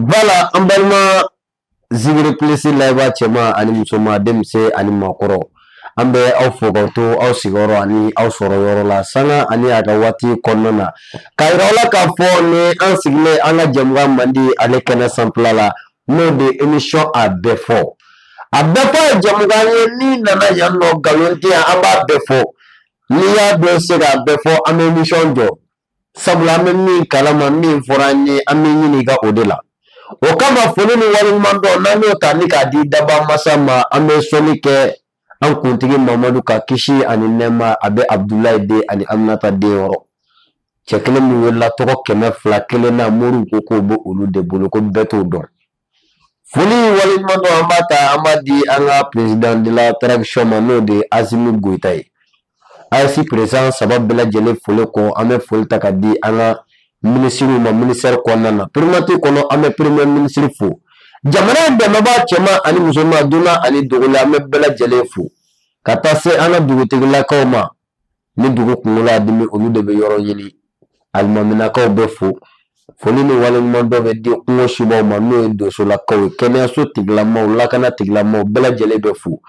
Voilà, an balima Zikiri Plus layɛbaa cɛman ani musoman, denmisɛn ani maakɔrɔ, an bɛ aw fo k'aw to aw sigiyɔrɔ ani aw sɔrɔ yɔrɔ la, sanga ani a ka waati kɔnɔna na, k'a yira aw la k'a fɔ ni an sigilen an ka jɛmukan mandi ale kɛnɛ sanfɛla la, n'o de ye émission a bɛɛ fɔ. A bɛɛ fɔ ye jɛmukan ye, n'i nana yan nɔ, nkalon tɛ yan, an b'a bɛɛ fɔ. N'i y'a dɔn se k'a bɛɛ fɔ, an bɛ émission jɔ, sabula an bɛ min kalama, min fɔra an ye, an bɛ ɲininka o de la. O kama, foli ni waleɲuman dɔn, n'an y'o ta ni k'a di daba masa ma, an bɛ sɔli kɛ an kuntigi Mamadu ka kisi ani nɛɛma a bɛ Abudulayi den ani Aminata den yɔrɔ. Cɛ kelen min welela tɔgɔ 201 na, moriw ko k'o bɛ olu de bolo, ko bɛɛ t'o dɔn. Foli waleɲuman dɔn, an b'a ta, an b'a di an ka président de la transition ma, n'o de ye Asimi Goyita ye. AES président saba bɛɛ lajɛlen foli kɔ, an bɛ foli ta ka di an ka minisiriw ma ministère kɔnɔna na. Primature kɔnɔ, an bɛ premier ministre fo. Jamana in dɛmɛbaa cɛman ani musoman, dunan ani dogolen, an bɛ bɛɛ lajɛlen fo, ka taa se an ka dugutigilakaw ma. Ni dugu kunkolo y'a dimi, olu de bɛ yɔrɔ ɲini. Alimaminakaw bɛ fo. Foli ni waleɲuman dɔ bɛ di kungo sibaw ma, n'o ye donsolakaw ye. Kɛnɛyaso tigilamaw, lakana tigilamaw, bɛɛ lajɛlen bɛ fo.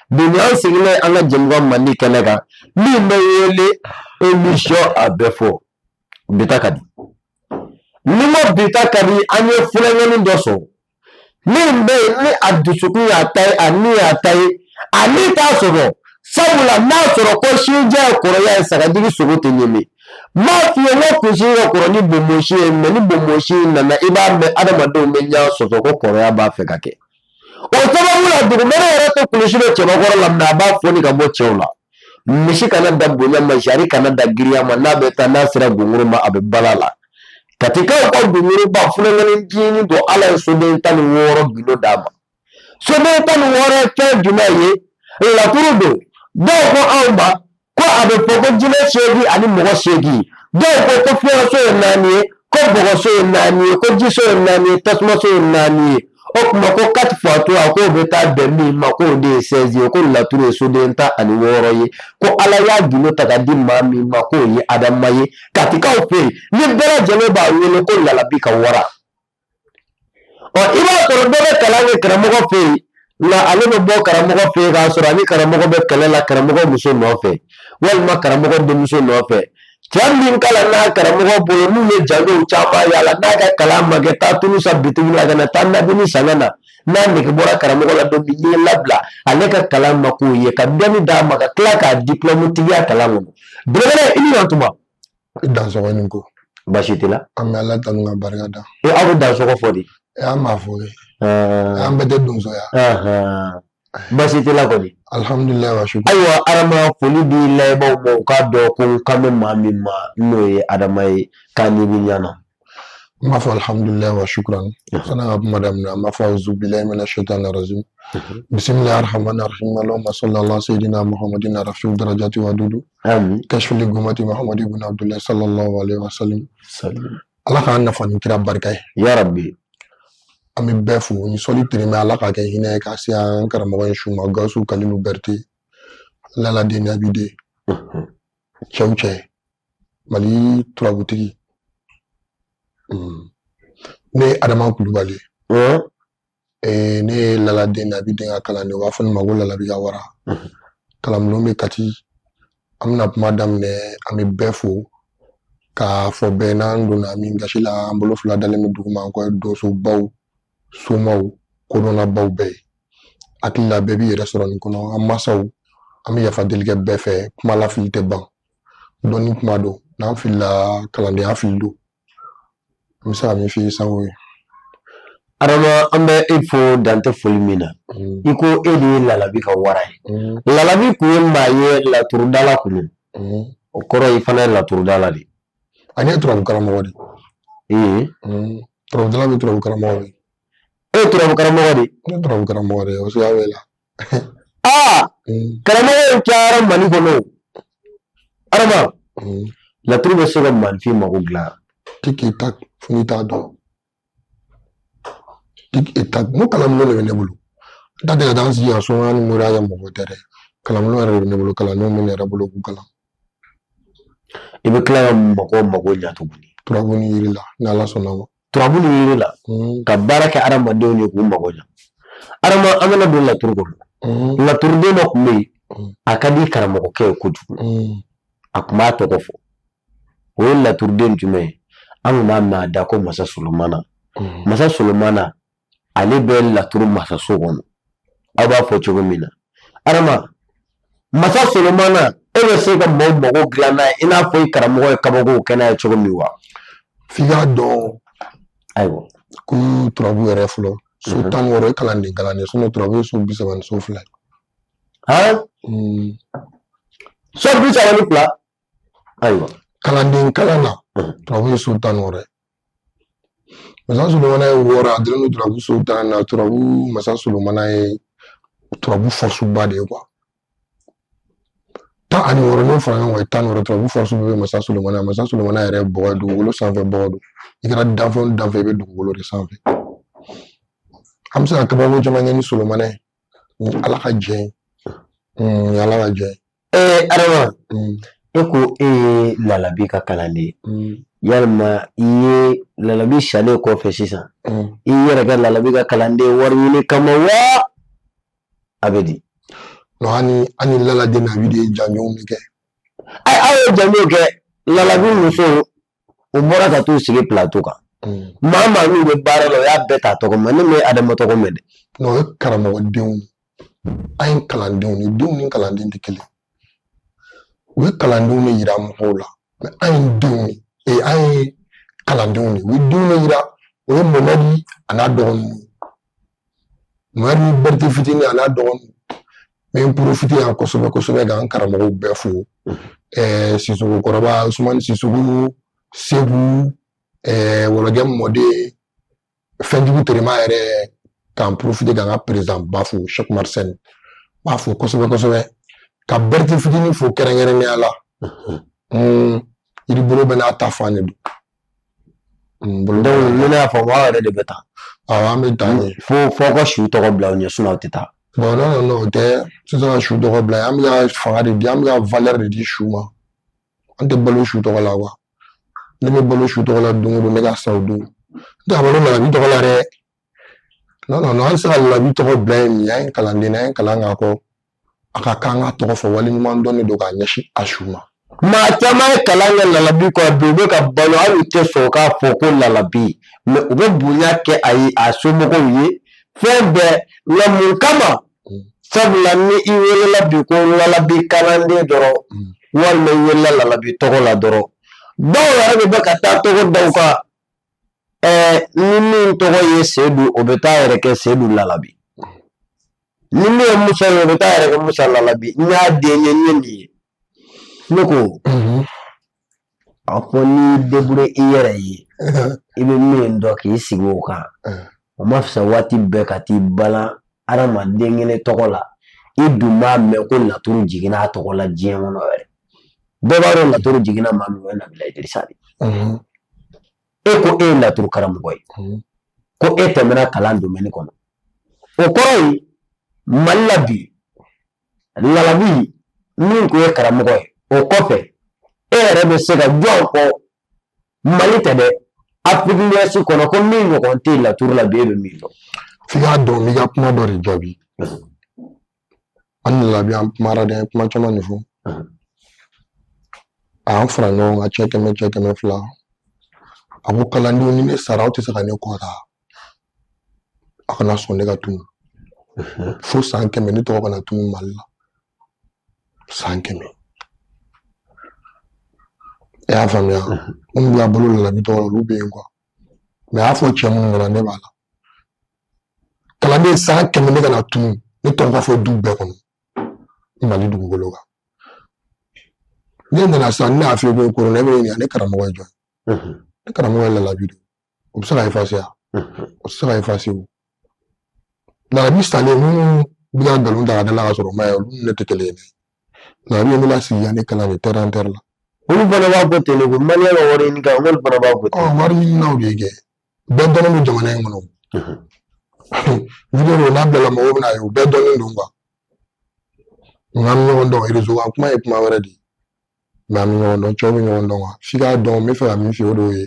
Bi ni an sigilen an ka jɛmukan mandi kɛnɛ kan, min bɛ wele émission a bɛɛ fɔ, bi ta ka di. Ni n ko bi ta ka di, an ye funankɛnin dɔ sɔrɔ min bɛ yen ni a dusukun y'a ta ye, a ni y'a ta ye, a ni t'a sɔrɔ, sabula n'a sɔrɔ ko sijɛ ye kɔrɔya ye, sagajigi sogo tɛ ɲimi. N b'a f'i ye, n ko kunsigi ka kɔrɔ ni bonbonsi ye, mɛ ni bonbonsi nana, i b'a mɛn adamadenw bɛ ɲɔgɔn sɔsɔ ko kɔrɔya b'a fɛ ka kɛ. O sababu la, dugumɛnɛ yɛrɛ tɛ kulusi bɛ cɛbakɔrɔ la, mɛ a b'a foni ka bɔ cɛw la. Misi kana da bonya ma, sari kana da girinya ma, n'a bɛ taa, n'a sera gongoro ma, a bɛ bala la. Katikaw ka gongoroba funankɛnin ncinin don, Ala ye soden 16 gindo d'a ma. Soden 16 ye fɛn jumɛn ye? Laturu don. Dɔw ko anw ma ko a bɛ fɔ ko jinɛ 8 ani mɔgɔ 8. Dɔw ko ko fiɲɛso ye naani ye, ko bɔgɔso ye naani ye, ko jiso ye naani ye, tasumaso ye naani ye. O tuma ko 4 fois 3, k'o bɛ taa bɛn min ma, k'o de ye 16 ye. Ko laturu ye soden 16 ye, ko Ala y'a gindo ta ka di maa min ma, k'o ye Adama ye. Katikaw fɛ yen, ni bɛɛ lajɛlen b'a wele ko Lalabi ka wara. Ɔ, i b'a sɔrɔ dɔ bɛ kalan kɛ karamɔgɔ fɛ yen, nka ale bɛ bɔ karamɔgɔ fɛ yen k'a sɔrɔ ani karamɔgɔ bɛ kɛlɛ la karamɔgɔ muso nɔfɛ walima karamɔgɔ denmuso nɔfɛ. Cɛ min kalan n'a karamɔgɔ bolo, n'u ye janjow caman yala, n'a ka kalan ma kɛ, taa tulu san bitigi la ka na, taa nabini san ka na, n'a nege bɔra karamɔgɔ la don min, n'i ye labila, ale ka kalan ma k'o ye, ka dɔnni d'a ma, ka tila k'a diplôme tigiya kalan kɔnɔ. Belebele, i ni yantuma. I dansɔgɔ ni ko. Baasi t'i la. An bɛ Ala tanu ka barika da. E, aw bɛ dansɔgɔ fɔ de? E, an b'a fɔ kɛ. An bɛɛ tɛ donso ya. Baasi t'i la kɔni? Alhamdulilayi wa shukuru. Ayiwa Adama, foli di layɛbaaw ma, u k'a dɔn ko n kan bɛ maa min ma, n'o ye Adama ye, k'a ni bɛ ɲana. N b'a fɔ alhamdulilayi wa shukran. Sanni an ka kuma daminɛ, an b'a fɔ auzubillahi mina shaitani rajim. Bisimilahi rahmani rahim. Allahumma salli ala sayyidina Muhammadin rafi'u darajati wa dudu. Amin. Kashfili gumati Muhammad ibn Abdullah sallallahu alaihi wa sallam. Ala k'an nafa ni kira barika ye. Ya Rabbi. An bɛ bɛɛ fo ni sɔli tɛrɛmɛ, Ala k'a kɛ hinɛ ye k'a se an karamɔgɔ in su ma, Gawusu Kalilu Berete, Lala den Nabi den, cɛw cɛ, Mali turabutigi. Ne ye Adama Kulubali ye. Ne ye Lala den Nabi den ka kalanden, u b'a fɔ ne ma ko Lalabi ka wara. Kalanbulon bɛ Kati. An bɛna kuma daminɛ, an bɛ bɛɛ fo k'a fɔ bɛɛ n'an donna min gasi la, an bolo fila dalen bɛ duguma, an kɔ ye donsobaw, somaw, kodɔnnabaw bɛɛ ye. Hakili la bɛɛ b'i yɛrɛ sɔrɔ nin kɔnɔ. An masaw, an bɛ yafa deli kɛ bɛɛ fɛ, kuma la fili tɛ ban. Dɔnni kuma don, n'an filila, kalandenya fili don. N bɛ se ka min f'i ye sango ye. Adama, an bɛ e fo dan tɛ foli min na. I ko e de ye Lalabi ka wara ye. Lalabi kun ye maa ye, laturudala kun don. O kɔrɔ, i fana ye laturudala de ye. Ani ye turabu karamɔgɔ de ye. Turabudala bɛ turabu karamɔgɔ de. E ye turabu karamɔgɔ de ye? Ne ye turabu karamɔgɔ de ye, o siga b'e la. Aa, karamɔgɔw cayara Mali kɔnɔ o. Adama, laturu bɛ se ka maaninfin mako dilan. Tic et tac, fo n'i t'a dɔn. Tic et tac, n ko kalanbulon de bɛ ne bolo. N ta tɛ ka taa n sigi ka somaya ni moriya kɛ mɔgɔ tɛ dɛ. Kalanbulon yɛrɛ de bɛ ne bolo, kalandenw bɛ ne yɛrɛ bolo k'u kalan. I bɛ tila ka mɔgɔw mako ɲa tuguni. Turabu ni yiri la, ni Ala sɔnna ma. Turabu ni yiri la ka baara kɛ adamadenw ye k'u mago ɲɛ. Adama, an bɛna don laturu kɔnɔ. Laturuden dɔ tun bɛ yen, a ka di karamɔgɔkɛ ye kojugu, a tun b'a tɔgɔ fɔ. O ye laturuden jumɛn ye? An tun b'a mɛn a da ko Masa Solomana. Masa Solomana, ale bɛ laturu masaso kɔnɔ, aw b'a fɔ cogo min na. Adama, Masa Solomana, e bɛ se ka maaw mago dilan n'a ye i n'a fɔ i karamɔgɔ ye kabakow kɛ n'a ye cogo min wa? F'i k'a dɔn. Ayiwa. Ko turabu yɛrɛ fɔlɔ, so 16 ye kalanden kalanden, sinon turabu ye so 30 ni so 2 ye. Han, so 32. Ayiwa. Kalanden kalan na, turabu ye so 16 ye. Masa Solomana ye 6, a dalen don turabu so 10 na. Turabu, Masa Solomana ye turabu force ba de ye quoi. 16 n'o fara ɲɔgɔn kan, 16. Turabu force bɛɛ bɛ Masa Solomana. Masa Solomana yɛrɛ ye bɔgɔ ye, dugukolo sanfɛ bɔgɔ don. I kɛra danfɛn o danfɛn, i bɛ dugukolo de sanfɛ. An bɛ se ka kabako caman kɛ ni Solomana ye, ni Ala ka jɛ ye, ni Ala ka jɛ ye. Ee Adama, e ko e ye Lalabi ka kalanden ye. Yalima i ye Lalabi salen kɔfɛ sisan, i yɛrɛ kɛ Lalabi ka kalanden wari ɲini kama wa, a bɛ di? Non, an ni Laladen Nabi de ye janjonw de kɛ. Ayi, aw ye janjo kɛ. Lalabi muso, u bɔra ka t'u sigi plateau kan. Maa maa n'u bɛ baara la, o y'a bɛɛ ta tɔgɔ ma. Ne ma Adama tɔgɔ mɛn dɛ. Non, o ye karamɔgɔdenw ye. An ye kalandenw de, denw ni kalanden tɛ kelen. U ye kalandenw de yira mɔgɔw la, mais an ye denw ye, an ye kalandenw de. U ye denw de yira, o ye Mamadi a n'a dɔgɔninw ye. Mamadi ni Berete fitinin a n'a dɔgɔninw. N bɛ n profiter yan kosɛbɛ kosɛbɛ k'an karamɔgɔw bɛɛ fo. Sisoko kɔrɔba, Usumani Sisoko, Segu, Wɔlɔjɛ Mɔden, Fɛnjugu Terema yɛrɛ, k'an profiter k'an ka président ba fo, Cheikh Umar Sène. N b'a fo kosɛbɛ kosɛbɛ. Ka Berete fitinin fo kɛrɛnkɛrɛnnenya la. Yiribolo bɛɛ n'a ta fan de don. Bolo. Donc ni ne y'a faamu, aw yɛrɛ de bɛ taa. Awɔ, an bɛ taa ɲɛ. Fo aw ka su tɔgɔ bila aw ɲɛ, sinon aw tɛ taa. Bon, non, non, non, o tɛ. Sisan ka su tɔgɔ bila, an bɛ ka fanga de di, an bɛ ka valeur de di su ma. An tɛ balo su tɔgɔ la wa. Ne bɛ balo su tɔgɔ la don o don, ne ka sa o don. N tɛ ka balo Lalabi tɔgɔ la dɛ. Non, non, non, an tɛ se ka Lalabi tɔgɔ bila yen min, an ye kalanden, an ye kalan k'a kɔ. A ka kan ka tɔgɔ fɔ, waleɲuman dɔn de don k'a ɲɛsin a su ma. Maa caman ye kalan kɛ Lalabi kɔ bi, u bɛ ka balo, hali u tɛ sɔn k'a fɔ ko Lalabi, mais u bɛ bonya kɛ a ye, a somɔgɔw ye, fɛn bɛɛ. Nka mun kama? Sabula ni i welela bi ko Lalabi kalanden dɔrɔn, walima i welela Lalabi tɔgɔ la dɔrɔn, dɔw yɛrɛ bɛ bɛ ka taa tɔgɔ da u kan. Ni min tɔgɔ ye Sedu, o bɛ taa yɛrɛ kɛ Sedu Lalabi. Ni min ye Musa ye, o bɛ taa yɛrɛ kɛ Musa Lalabi. N y'a den ye, n ye nin ye. Ne ko a fɔ n'i débrouiller i yɛrɛ ye, i bɛ min dɔn k'i sigi o kan, o ma fisa waati bɛɛ ka t'i balan adamaden kelen tɔgɔ la. I dun b'a mɛn ko laturu jiginna a tɔgɔ la diɲɛ kɔnɔ yɛrɛ. Bɛɛ b'a dɔn laturu jiginna maa min, o ye Nabila Idirisa de ye. E ko e ye laturu karamɔgɔ ye, ko e tɛmɛna kalan domaine kɔnɔ, o kɔrɔ ye Mali la bi, Lalabi min ko ye karamɔgɔ ye, o kɔfɛ e yɛrɛ bɛ se ka jɔn fɔ Mali tɛ dɛ, Afrique de l'Ouest kɔnɔ, ko min ɲɔgɔn tɛ laturu la bi, e bɛ min dɔn? F'i k'a dɔn, n b'i ka kuma dɔ de jaabi. An ni Lalabi, an kumara dɛ, an ye kuma caman de fɔ. A y'an fara ɲɔgɔn kan, cɛ 100, cɛ 200. A ko kalandenw, ni ne sara, aw tɛ se ka ne kɔ ta. A kana sɔn ne ka tunu. Fo san 100, ne tɔgɔ kana tunu Mali la. San 100. E y'a faamuya? Minnu bɛ ka balo Lalabi tɔgɔ la, olu bɛ yen quoi. Mais a y'a fɔ cɛ minnu ɲɛna, ne b'a la. Kalanden, san 100 ne kana tunu, ne tɔgɔ ka fɔ du bɛɛ kɔnɔ Mali dugukolo kan. Ne nana sisan, ne y'a f'i ye ko korona, e bɛ ne ɲininka ne karamɔgɔ ye jɔn ye. Ne karamɔgɔ ye Lalabi de ye. O bɛ se ka effacer wa? O tɛ se ka effacer o. Lalabi salen, minnu bɛ ka nkalon ta ka da la ka sɔrɔ o ma ye, olu ni ne tɛ kelen ye dɛ. Lalabi ye ne lasigi ka ne kalan de terre en terre la. Olu fana b'a fɔ ten de ko maliyɛn ka wari ɲini kan, olu fana b'a fɔ ten. Ɔ, wari ɲininaw de ye kɛ. Bɛɛ dɔnnen don jamana in kɔnɔ. Vidéo dɔ n'a bilala, mɔgɔw bɛna ye, o bɛɛ dɔnnen don quoi. Nka an bɛ ɲɔgɔn dɔn, réseau kan kuma ye kuma wɛrɛ de ye. Mais an bɛ ɲɔgɔn dɔn, cɛw bɛ ɲɔgɔn dɔn quoi. F'i k'a dɔn, n bɛ fɛ ka min f'i ye, o de y'o ye.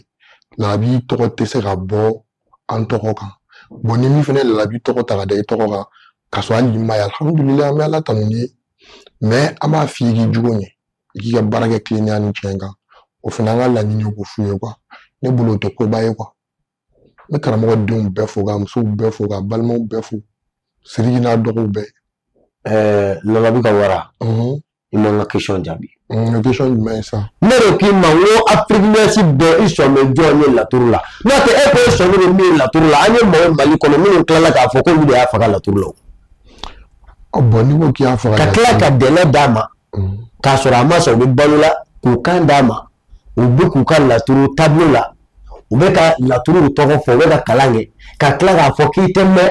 Lalabi tɔgɔ tɛ se ka bɔ an tɔgɔ kan. Bon, ni min fana ye lalabi tɔgɔ ta ka da i tɔgɔ kan k'a sɔrɔ hali i ma ye, alhamdulilayi, an bɛ Ala tanu n'i ye. Mais an b'a f'i ye k'i jogo ɲɛ, i k'i ka baara kɛ tilennenya ni tiɲɛ kan. O fana an ka laɲini ye k'o f'u ye quoi. Ne bolo o tɛ koba ye quoi. N bɛ karamɔgɔ denw bɛɛ fo, ka musow bɛɛ fo, ka balimaw bɛɛ fo, Sidiki n'a dɔgɔw bɛɛ. Lalabi ka wara, i ma n ka question jaabi. O question jumɛn ye sa? Ne de k'i ma n ko Afrique l'Ouest bɛɛ, i sɔn bɛ jɔn ye laturu la? N'o tɛ, e ko e sɔnni bɛ min ye laturu la, an ye mɔgɔ Mali kɔnɔ minnu tilala k'a fɔ k'olu de y'a faga laturu la. Ɔ bon, n'i ko k'i y'a faga Ka tila ka dɛmɛ d'a ma k'a sɔrɔ a ma sɔn, u bɛ balo la, k'u kan d'a ma, u bɛ k'u ka laturu tableau la, u bɛ ka laturu tɔgɔ fɔ, u bɛ ka kalan kɛ, ka tila k'a fɔ k'i tɛ mɛn,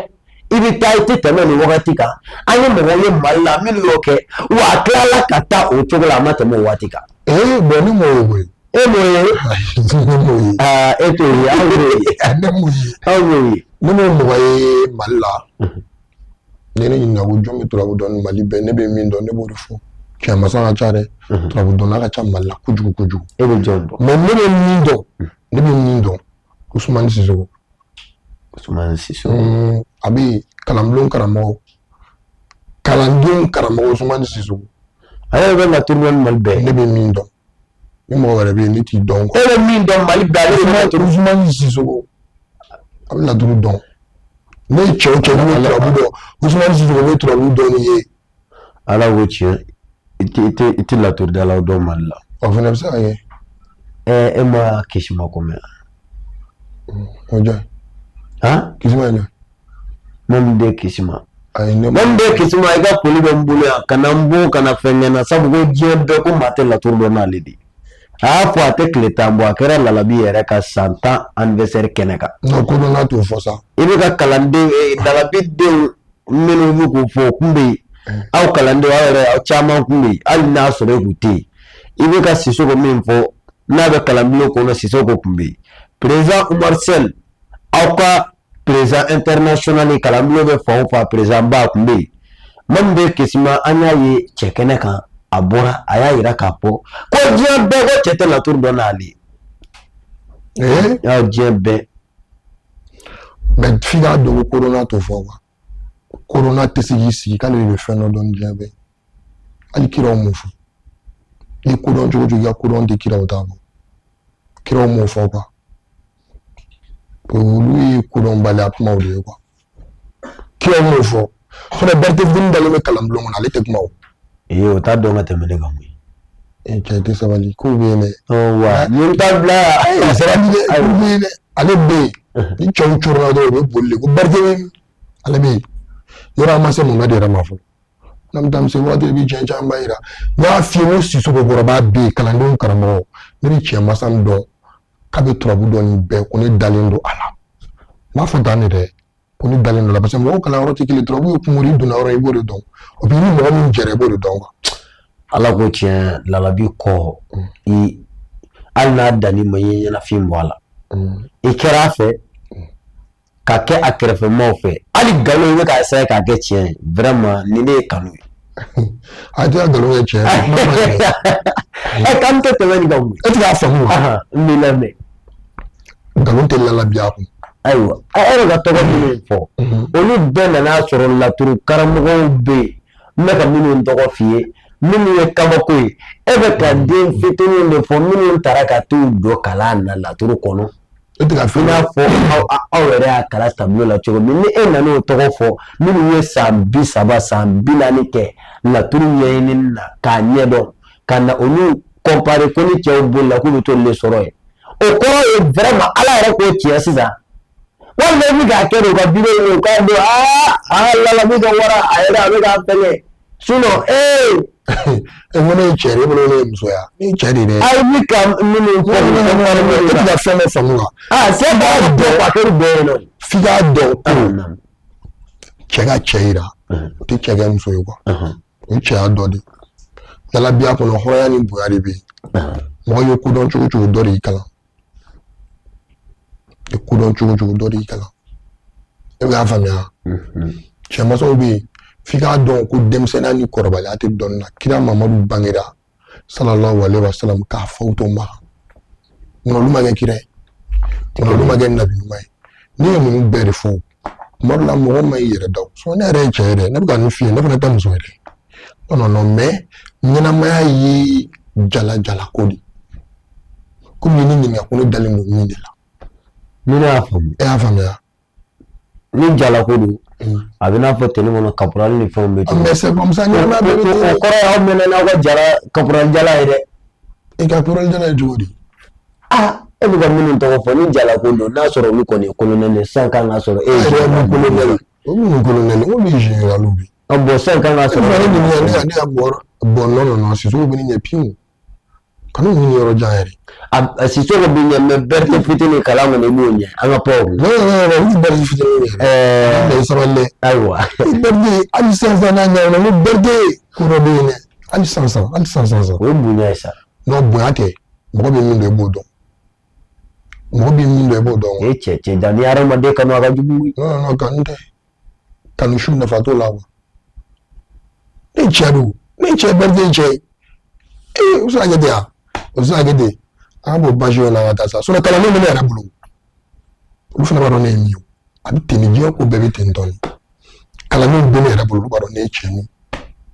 i bɛ taa, i tɛ tɛmɛ nin wagati kan. An ye mɔgɔw ye Mali la minnu y'o kɛ, wa a tilala ka taa o cogo la, a ma tɛmɛ o waati kan. Ee bon, ne m'o ye koyi. E m'o ye? Ne m'o ye. Aa, e t'o ye, aw b'o ye. Ne m'o ye. Aw b'o ye. Ne m'o mɔgɔ ye Mali la. Ni ne ɲininka ko jɔn bɛ turabu dɔn ni Mali bɛɛ, ne bɛ min dɔn, ne b'o de fɔ. Cɛ masa ka ca dɛ. Turabu dɔnna ka ca Mali la kojugu kojugu. E bɛ jɔn dɔn? Mais ne bɛ min dɔn, ne bɛ min dɔn, Usumani Sisoko. Usumani Sisoko. A bɛ kalanbulon karamɔgɔ, kalandenw karamɔgɔ Usumani Sisoko. A yɛrɛ bɛ laturu dɔn ni Mali bɛɛ. Ne bɛ min dɔn, ni mɔgɔ wɛrɛ bɛ yen, ne t'i dɔn. E bɛ min dɔn Mali bɛɛ, ale bɛ laturu. Usumani Sisoko, a bɛ laturu dɔn. Ne ye cɛ o cɛ, ne bɛ turabu dɔn, Usumani Sisoko bɛ turabu dɔn ni ye. Ala ko tiɲɛ, i tɛ laturudalaw dɔn Mali la. O fana bɛ se ka kɛ. E ma Kisima ko mɛn? O jɔn? Han? Kisima ye jɔn? Mun de Kisima? Ayi, ne Mun de Kisima? I ka foli bɛ n bolo yan, ka na n bon, ka na fɛn kɛ n na, sabu ko diɲɛ bɛɛ ko maa tɛ laturu dɔn n'ale de ye. A y'a fɔ, a tɛ tile 10 bɔ, a kɛra Lalabi yɛrɛ ka san 10 anniversaire kɛnɛ kan. Non, kodɔnna t'o fɔ sa. I bɛ ka kalanden Lalabi denw minnu bɛ k'o fɔ, o kun bɛ yen. Aw kalandenw, aw yɛrɛ, aw caman kun bɛ yen, hali n'a sɔrɔ e kun tɛ yen. I bɛ ka Sisoko min fɔ n'a bɛ kalanbulon kɔnɔ, Sisoko kun bɛ yen. Président Umar Sel, aw ka président international, kalanbulon bɛ fan o fan, président ba kun bɛ yen. Min bɛ Kisima, an y'a ye cɛ kɛnɛ kan, a bɔra, a y'a yira k'a fɔ ko diɲɛ bɛɛ ko cɛ tɛ laturu dɔn n'ale ye. Ee? Diɲɛ bɛɛ. Mais f'i k'a dɔn ko kodɔnna t'o fɔ quoi. Kodɔnna tɛ se k'i sigi k'ale de bɛ fɛn dɔ dɔn ni diɲɛ bɛɛ. Hali kiraw m'o fɔ. I ye kodɔn cogo o cogo, i ka kodɔn tɛ kiraw ta bɔ. Kiraw m'o fɔ quoi. Olu ye kodɔnbaliya kumaw de ye quoi. Kiraw m'o fɔ. Fana Berete fitinin dalen bɛ kalanbulon kɔnɔ, ale tɛ kuma o. Ee, o t'a dɔn ka tɛmɛ ne kan koyi. Ee cɛ, i tɛ sabali, kow bɛ yen dɛ. Wa ni n t'a bila. Ayi, sabali dɛ, kow bɛ yen dɛ. Ale bɛ yen. Ni cɛw coronna dɔrɔn, u bɛ boli de ko Berete bɛ, ale bɛ yen. Yɔrɔ an ma se Mohamɛdi yɛrɛ ma fɔlɔ. N'an bɛ taa se waati i bɛ tiɲɛ caman yira. N y'a f'i ye ko Sisoko kɔrɔba bɛ yen, kalandenw karamɔgɔ. Ne bɛ cɛ masa min dɔn k'a bɛ turabu dɔn ni bɛɛ, ko ne dalen don a la. N b'a fɔ tan de dɛ, ko ne dalen don a la, parce que mɔgɔw kalanyɔrɔ tɛ kelen. Turabu ye kungo de ye, i donna yɔrɔ i b'o de dɔn. O b'i ni mɔgɔ min jɛra, i b'o de dɔn quoi. Ala ko tiɲɛ, Lalabi kɔ i, hali n'a danni ma, i ye ɲɛnafin bɔ a la. I kɛra a fɛ ka kɛ a kɛrɛfɛmaaw fɛ, hali nkalon i bɛ k'a essayer k'a kɛ tiɲɛ ye. Vraiment, nin de ye kanu ye. A tɛ ka nkalon kɛ tiɲɛ ye. Ɛ, kanu tɛ tɛmɛ nin kan koyi. E tɛ k'a faamu wa? N b'i lamɛn. Nkalon tɛ lalabiya kun. Ayiwa, e yɛrɛ ka tɔgɔ minnu fɔ, olu bɛɛ nana sɔrɔ laturu karamɔgɔw bɛ yen. N bɛ ka minnu tɔgɔ f'i ye, minnu ye kabako ye, e bɛ ka den fitininw de fɔ minnu taara ka t'u don kalan na laturu kɔnɔ. E tɛ ka I n'a fɔ aw yɛrɛ y'a kalan tableau la cogo min, ni e nana o tɔgɔ fɔ, minnu ye san 30, san 40 kɛ laturu ɲɛɲinini na k'a ɲɛdɔn, ka na olu comparer ko ni cɛw bolila k'u bɛ t'olu de sɔrɔ yen, o kɔrɔ ye vraiment Ala yɛrɛ k'o tiɲɛ sisan, walima i bɛ k'a kɛ de u ka vidéo ye, u k'a dɔn aa aa Lalabi ka wara, a yɛrɛ a bɛ k'a fɛngɛ, sinon ee. E ko ne ye cɛ de ye, e bolo ne ye muso ye, ne ye cɛ de ye dɛ. Ayi, bɛ ka minnu fɔ. E tɛ ka fɛn dɔ faamu wa? Aa, cɛ b'a dɔn a kɛra bɛɛ ye nɔ. F'i k'a dɔn ko cɛ ka cɛ yira, o tɛ cɛ kɛ muso ye quoi. O ye cɛya dɔ de ye. Lalabiya kɔnɔ, hɔrɔnya ni bonya de bɛ yen. Mɔgɔ ye kodɔn cogo o cogo, dɔ de y'i kalan. I kodɔn cogo o cogo, dɔ de y'i kalan. E bɛ k'a faamuya? Cɛmansaw bɛ yen, f'i k'a dɔn ko denmisɛnninya ni kɔrɔbaya tɛ dɔnni na. Kira Mamadu bangera, sallallahu alaihi wa sallam, k'a faw to Maka. Munna olu ma kɛ kira ye? Olu ma kɛ nabi ɲuman ye. Ne ye ninnu bɛɛ de fɔ. Tuma dɔ la mɔgɔ ma i yɛrɛ da o. Ne yɛrɛ ye cɛ ye dɛ, ne bɛ ka nin f'i ye, ne fana tɛ muso ye dɛ. Non non non mais ɲɛnamaya ye jala jala ko de. Komi ne ɲininka ko ne dalen don min de la. Ni ne y'a faamu. E y'a faamuya. Ni jala ko don, a bɛ n'a fɔ tenue kɔnɔ caporal ni fɛnw bɛ ten. Mais c'est comme ça ɲɛnamaya bɛɛ bɛ ten. O kɔrɔ ye aw mɛnna n'aw ka jala caporal jala ye dɛ. E caporal jala ye cogo di? Aa e bɛ ka minnu tɔgɔ fɔ ni jala ko don n'a sɔrɔ olu kɔni ye colonel ye sisan kan ka sɔrɔ e ye général colonel. O minnu colonel olu ye général bi. Ah bon sisan kan ka sɔrɔ. Ne ɲininka ne ka bɔ bon non non non Sisoko bɛ ne ɲɛ piwu. Kan'u ɲini yɔrɔ jan yɛrɛ. A Sisoko b'i ɲɛ mais Berete fitinin kalan kɔni i b'o ɲɛ an ka pan o kun. Non non non olu Berete fitinin ɲɛ. Ɛɛ sabali dɛ. Ayiwa. Berete hali sisan sisan n'a ɲɛna n ko Berete ko dɔ bɛ yen dɛ hali sisan sisan hali sisan sisan. O ye bonya ye sa. Non bonya tɛ mɔgɔ bɛ min dɔn i b'o dɔn. Mɔgɔ bɛ min dɔn i b'o dɔn. E cɛ cɛ jan ni hadamaden kanu a ka jugu. Non non kanu tɛ. Kanu su nafa t'o la quoi. Ne cɛ don ne cɛ Berete ye cɛ ye. Ee o bɛ se ka kɛ ten wa? O bɛ se ka kɛ ten. An ka bɔ basi la ka taa sa sinon kalandenw bɛ ne yɛrɛ bolo. Olu fana b'a dɔn ne ye min ye. A bɛ ten de diɲɛ ko bɛɛ bɛ ten tɔ de. Kalandenw bɛ ne yɛrɛ bolo olu b'a dɔn ne ye cɛ min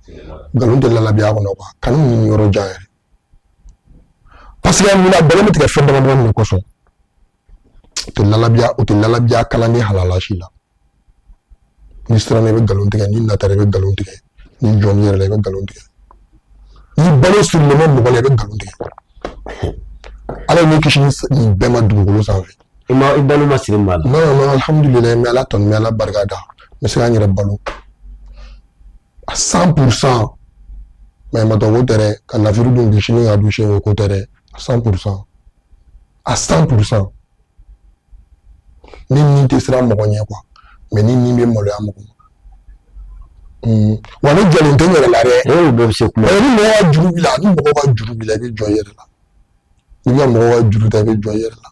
ye. Nkalon tɛ lalabiya kɔnɔ quoi. Kanu ɲini yɔrɔ jan yɛrɛ. Parce que mun na bɛlɛ bɛ tigɛ fɛn dama dama de kosɔn. O tɛ lalabiya o tɛ lalabiya kalanden halala si la. N'i siranna i bɛ nkalon tigɛ, n'i natara i bɛ nkalon tigɛ, n'i jɔn'i yɛrɛ la i bɛ nkalon tigɛ. N'i balo sirilen bɛ mɔgɔ la i bɛ nkalon tigɛ. Ala ye ne kisi nin bɛɛ ma dugukolo sanfɛ. I ma i balo ma siri maa la. Non non alhamdulilayi n bɛ Ala tanu n bɛ Ala barika da. N bɛ se ka n yɛrɛ balo. À 100%. Maɲumatɔ ko tɛ dɛ, ka lafiri dun bi sini k'a dun sini o ko tɛ dɛ. À 100%. À 100%. Ni nin tɛ siran mɔgɔ ɲɛ quoi mais ni nin bɛ maloya mɔgɔ ma. Wa ne jɔlen tɛ n yɛrɛ la dɛ. E o bɛɛ bɛ se kuma. Ni mɔgɔ ka juru b'i la, ni mɔgɔ ka juru b'i la, i bɛ jɔ i yɛrɛ la. N'i ka mɔgɔ ka juru ta, i bɛ jɔ i yɛrɛ la.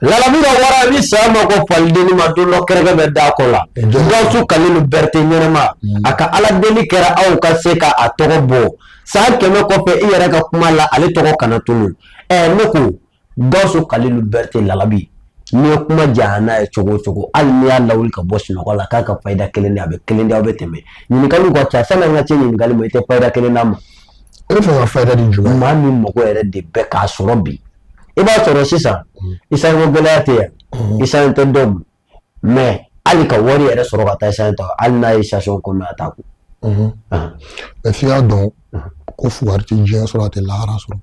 Lalabi ka wara ni saya ma ko falidenni ma don dɔ kɛrɛkɛ bɛ da kɔ la. Gawusu Kalilu Berete ɲɛnama a ka ala deli kɛra aw ka se ka a tɔgɔ bɔ san 100 kɔfɛ i yɛrɛ ka kuma la ale tɔgɔ kana tunu. Ɛ ne ko Gawusu Kalilu Berete Lalabi n'i ye kuma janya n'a ye cogo o cogo hali n'i y'a lawuli ka bɔ sunɔgɔ la k'a ka fayida kelen di a bɛ kelen di aw bɛ tɛmɛ ɲininkaliw ka ca sani an ka se ɲininkali ma i tɛ fayida kelen d'a ma. E bɛ fɛ ka fayida di jumɛn? Maa min mago yɛrɛ de bɛ k'a sɔrɔ bi i b'a sɔrɔ sisan esansi ko gɛlɛya tɛ yan esansi tɛ dɔw bolo mais hali ka wari yɛrɛ sɔrɔ ka taa esansi ta hali n'a ye station kɔnɔ a t'a kun. Mais f'i k'a dɔn ko fugari tɛ diɲɛ sɔrɔ a tɛ lahara sɔrɔ.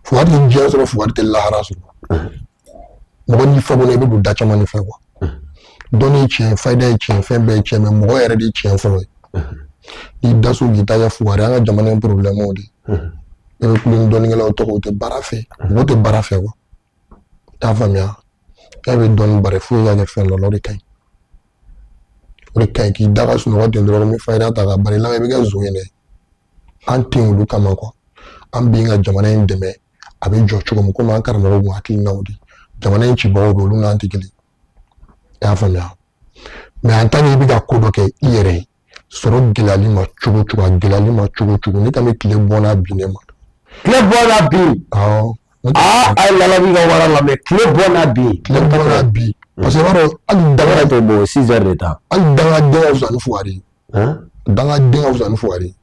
Fugari tɛ diɲɛ sɔrɔ fugari tɛ lahara sɔrɔ. Mɔgɔ n'i fa i bɛ don da caman de fɛ quoi. Dɔnni ye tiɲɛ fayida ye tiɲɛ fɛn bɛɛ ye tiɲɛ mais mɔgɔ yɛrɛ de ye tiɲɛ fɔlɔ ye. N'i da so k'i ta kɛ fugari an ka jamana in problème o de ye. E bɛ kule ni dɔnnikɛlaw tɔgɔ u tɛ baara fɛ mɔgɔw tɛ baara fɛ quoi. I y'a faamuya? E bɛ dɔnni bari foyi ka kɛ fɛn dɔ la o de ka ɲi. O de ka ɲi k'i da ka sunɔgɔ ten dɔrɔn n bɛ fayida ta ka bari la i bɛ kɛ zon ye dɛ. An tɛ olu kama quoi. An bɛ ka jamana in dɛmɛ a bɛ jɔ cogo min komi an karamɔgɔw kun hakilinaw de jamana in cibagaw bɛ olu n'an tɛ kelen. I y'a faamuya? Mais en tant que i bɛ ka ko dɔ kɛ i yɛrɛ ye sɔrɔ gɛlɛyali ma cogo o cogo a gɛlɛyali ma cogo o cogo ne kan bɛ tile bɔ n'a bin ne ma. Tile bɔ n'a bin. Awɔ. Aa a ye Lalabi ka wara lamɛn tile bɔ n'a bin. Tile bɔ n'a bin. Parce que i b'a dɔn hali danga t'o bɔ 6 heures de temps. Hali dangaden ka fisa ni fugari ye. Dangaden ka fisa ni fugari ye.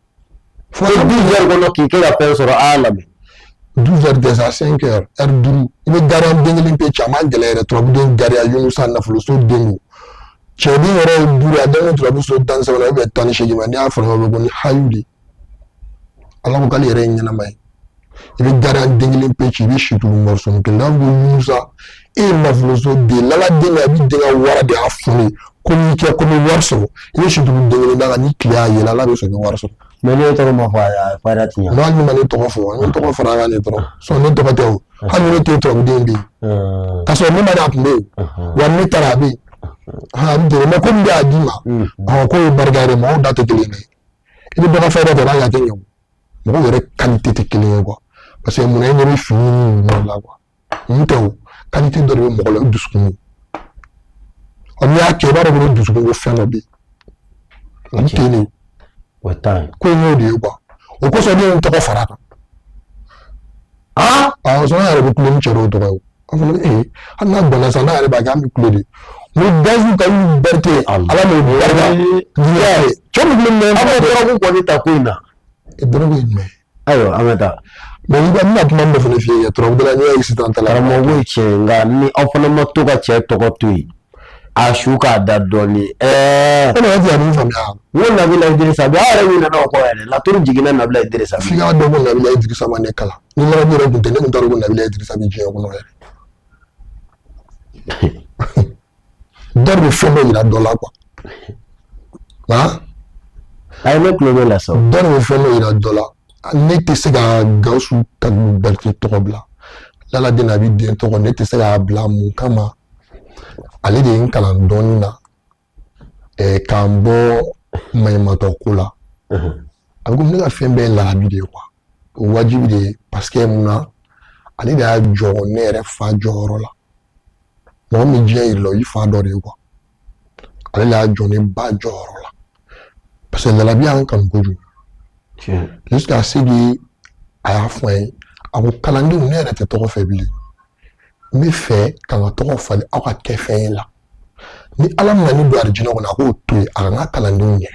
Fo 12 heures kɔnɔ k'i kɛ ka fɛn sɔrɔ a y'a lamɛn. 12 heures tɛ sa 5 heures heure duuru i bɛ gariya den kelen pe ci a ma gɛlɛya yɛrɛ turabuden gariya Yunusa nafoloso den don cɛden yɛrɛ ye duuru a den turabu so 13 la ou bien 18 ma n'i y'a fara ɲɔgɔn kan ko ni hayu de Ala ko k'ale yɛrɛ ye ɲɛnama ye i bɛ gariya den kelen pe ci i bɛ situlu morceau kelen n'a ko Yunusa e ye nafoloso den laladen de a b'i den ka wara de y'a fɔ ne ko n'i kɛ ko n bɛ wari sɔrɔ i bɛ situlu den kelen d'a kan ni tile y'a yɛlɛ Ala bɛ sɔn i bɛ wari sɔrɔ. Mais ne tɔgɔ ma fɔ a fayida ti ɲa. Non hali ni ma ne tɔgɔ fɔ ne tɔgɔ fara kan de dɔrɔn sɔn ne tɔgɔ tɛ o hali ni ne tɛ turabuden bɛ yen k'a sɔrɔ ne ma na a tun bɛ yen wa ne taara a bɛ yen a bɛ ten mais komi y'a d'i ma ɔn k'o ye barika yɛrɛ mɔgɔw da tɛ kelen ye i bɛ dɔ ka fayida ta i b'a kɛ a tɛ ɲɛ o mɔgɔw yɛrɛ qualité tɛ kelen ye quoi parce que munna e ɲɛ bɛ fini ninnu la quoi mun tɛ o qualité dɔ de bɛ mɔgɔ la o dusukun ɔ n'i y'a kɛ i b'a dɔn ko dusukun ko fɛn dɔ bɛ yen a bɛ ten de o ye tan ye ko in y'o de ye quoi o kosɔn ne ye n tɔgɔ fara a kan. Aa sɔn yɛrɛ bɛ kule ni cɛ dɔw tɔgɔ ye. An fana ee, hali n'a banna sa, n'a yɛrɛ b'a kɛ, an bɛ kule de. N ko Gawusu Kalilu Berete, Ala m'o barika diɲɛ ye. Cɛ min kule mɛ. An bɛ dɔrɔgu kɔni ta ko in na. Dɔrɔgu ye jumɛn ye? Ayiwa, an ka taa. Mais i ka n bɛna kuma min dɔ fana f'i ye, turabudala n'i y'a ye sisan ta la. Karamɔgɔ ko ye tiɲɛ ye, nka ni aw fana ma to ka cɛ tɔgɔ to yen, a su k'a da dɔɔni. Ɛɛ. E nana tigɛ min faamuya. N ko Nabila Idirisa bi, aw yɛrɛ ɲinɛna o kɔ yɛrɛ, laturu jiginna Nabila Idirisa. F'i k'a dɔn ko Nabila Idirisa ma ne kalan. Ni Lalabi yɛrɛ tun tɛ, ne tun t'a dɔn ko Nabila Idirisa bɛ diɲɛ kɔnɔ yɛrɛ. Dɔ de bɛ fɛn dɔ yira dɔ la quoi. Han? Ayi, ne tulo bɛ la sa. Dɔ de bɛ fɛn dɔ yira dɔ la. Ne tɛ se ka Gawusu Kalilu Berete tɔgɔ bila. Laladen Nabi den tɔgɔ, ne tɛ se k'a bila mun kama? Ale de ye n kalan dɔɔnin na, k'an bɔ maɲumantɔ ko la. A bɛ komi ne ka fɛn bɛɛ ye lalabi de ye quoi. O wajibi de ye parce que mun na, ale de y'a jɔ ne yɛrɛ fa jɔyɔrɔ la. Mɔgɔ min diɲɛ yir'i la, o y'i fa dɔ de ye quoi. Ale de y'a jɔ ne ba jɔyɔrɔ la. Parce que lalabi y'an kanu kojugu. Jusqu'à ce que a y'a fɔ an ye, a ko kalandenw, ne yɛrɛ tɛ tɔgɔ fɛ bilen. N bɛ fɛ ka n ka tɔgɔ falen aw ka kɛ fɛn ye la. Ni Ala bɛna ne don arijinɛ kɔnɔ, a k'o to yen, a ka n ka kalandenw ɲɛ.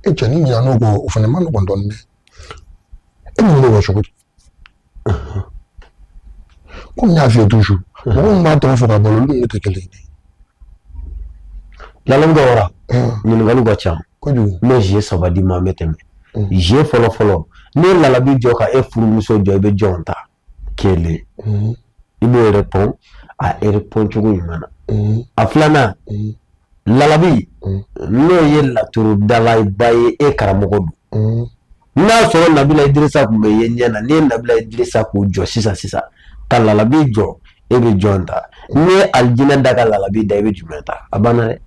E cɛ, ni ɲinɛn'o kɔ, o fana ma nɔgɔn dɔɔnin dɛ. E bɛ ɲinɛ o kɔ cogo di? Komi n y'a f'i ye toujours, mɔgɔ min b'a tɔgɔ fɔ ka balo, olu ni ne tɛ kelen ye. Lalabi ka wara, ɲininkaliw ka ca. Kojugu. N bɛ jeu saba d'i ma, an bɛ tɛmɛ. Jeu fɔlɔ fɔlɔ, n'i ye lalabi jɔ ka e furumuso jɔ, i bɛ jɔn ta? Kelen, i b'o répond, a répond cogo ɲuman na. A filanan, lalabi n'o ye laturudalaba ye, e karamɔgɔ don, n'a sɔrɔ Nabila Idirisa tun bɛ ye ɲɛ na, n'i ye Nabila Idirisa k'o jɔ sisan sisan ka lalabi jɔ, e bɛ jɔn ta? N'i ye alijinɛ da ka lalabi da, i bɛ jumɛn ta? A banna dɛ.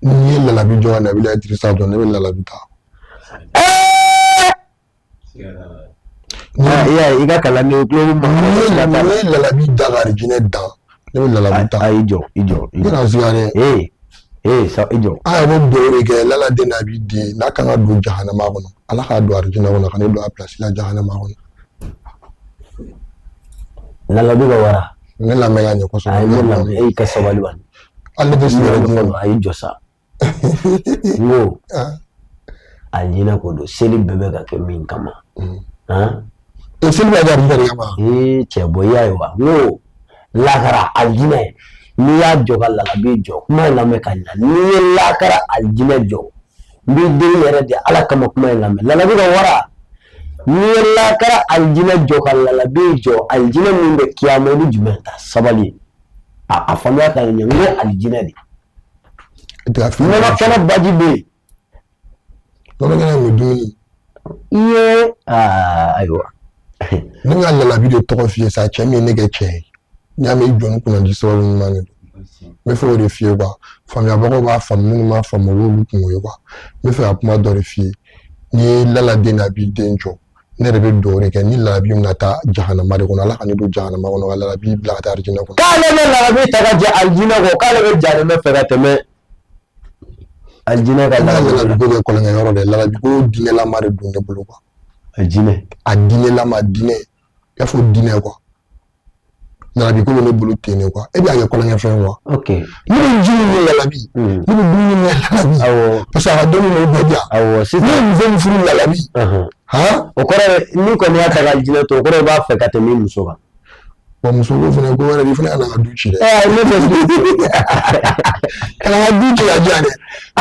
N'i ye lalabi jɔ ka Nabila Idirisa jɔ, ne bɛ lalabi ta. I y'a ye, i ka kalanden tulo bɛ N'i ye lalabi da ka alijinɛ dan, ne bɛ lalabi ta. A i jɔ, i jɔ. I bɛna siga dɛ. Ee ee sa, i jɔ. An yɛrɛ bɛ dugawu de kɛ laladen n'a b'i den n'a kan ka don jahanama kɔnɔ, Ala k'a don arijinɛ kɔnɔ, ka ne don a place la jahanama kɔnɔ. Lalabi ka wara. Ne lamɛn ka ɲɛ kosɛbɛ. A ye ne lamɛn, e y'i ka sabali bani. Hali ne tɛ sigɛrɛti min. A y'i jɔ sa. N ko alijinɛ ko don, seli bɛɛ bɛ ka kɛ min kama. E, seli bɛ kɛ alijinɛ de kama. Ee cɛ, bɔ, i y'a ye wa? N ko lakara alijinɛ, n'i y'a jɔ ka lalabi jɔ, kuma in lamɛn ka ɲa. N'i ye lakara alijinɛ jɔ, n b'i deli yɛrɛ de, Ala kama, kuma in lamɛn. Lalabi ka wara, n'i ye lakara alijinɛ jɔ ka lalabi jɔ, alijinɛ min bɛ kiyama, i bɛ jumɛn ta? Sabali, a faamuya ka ɲɛ. N ko alijinɛ de. Nɔnɔ kɛnɛ baji bɛ yen. Nɔnɔ kɛnɛ bɛ dumuni. I ye aa, ayiwa. Ne ka lalabi de tɔgɔ f'i ye sa, cɛ min ye ne kɛ cɛ ye. N'i y'a mɛn i jɔ ni kunnandi sababu ɲuman de don. N bɛ fɛ k'o de f'i ye quoi. Faamuyabagaw b'a faamu, minnu m'a faamu, o y'olu kungo ye quoi. N bɛ fɛ ka kuma dɔ de f'i ye. N'i ye laladen n'a b'i den jɔ, ne yɛrɛ bɛ dugawu de kɛ ni lalabi bɛna taa jahanama de kɔnɔ, Ala ka ne don jahanama kɔnɔ ka lalabi bila ka taa arijinɛ kɔnɔ. K'ale bɛ lalabi ta ka jɛ alijinɛ kɔ, k'ale bɛ jahanama fɛ ka tɛmɛ alijinɛ kan. Ne ka lalabi ko kɛ kɔlɔnkɛ yɔrɔ de, lalabi ko diinɛlama de don ne bolo quoi. Alijinɛ. A diinɛlama, diinɛ, i y'a fɔ diinɛ quoi. Lalabi ko bɛ ne bolo ten de quoi. E bɛ a kɛ kɔlɔnkɛ fɛn quoi. Ok. Ne bɛ ji min min lalabi. Ne bɛ dumuni min lalabi. Awɔ. Parce que a ka dɔnni b'o bɛɛ di yan. Awɔ, sisan. Ne ye muso min furu lalabi. Han. O kɔrɔ ye n'i kɔni y'a ta ka alijinɛ to, o kɔrɔ i b'a fɛ ka tɛmɛ i muso kan. Bon, muso ko fana ko wɛrɛ de, i fana ka na ka du ci dɛ. Ɛɛ, ne tɛ du ci. Ka na ka du ci ka di yan dɛ.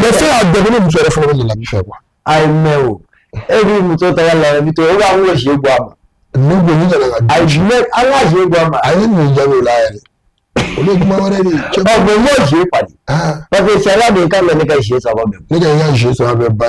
Mais fɛn y'a dɔn ko ne muso yɛrɛ fana bɛ lalabi fɛ quoi. Ayi, mais o e b'i muso ta ka lalabi to, e b'an k'o si bɔ a ma. Ne ko ni nana ka du Ayi, mais an k'a si bɔ a ma. A ye nin jaabi o la yɛrɛ. Olu ye kuma wɛrɛ de ye. Ɔ, mais n m'o si falen. Parce que sariya de kan bɛ ne ka si saba bɛɛ. Ne ka i ka si saba bɛɛ ba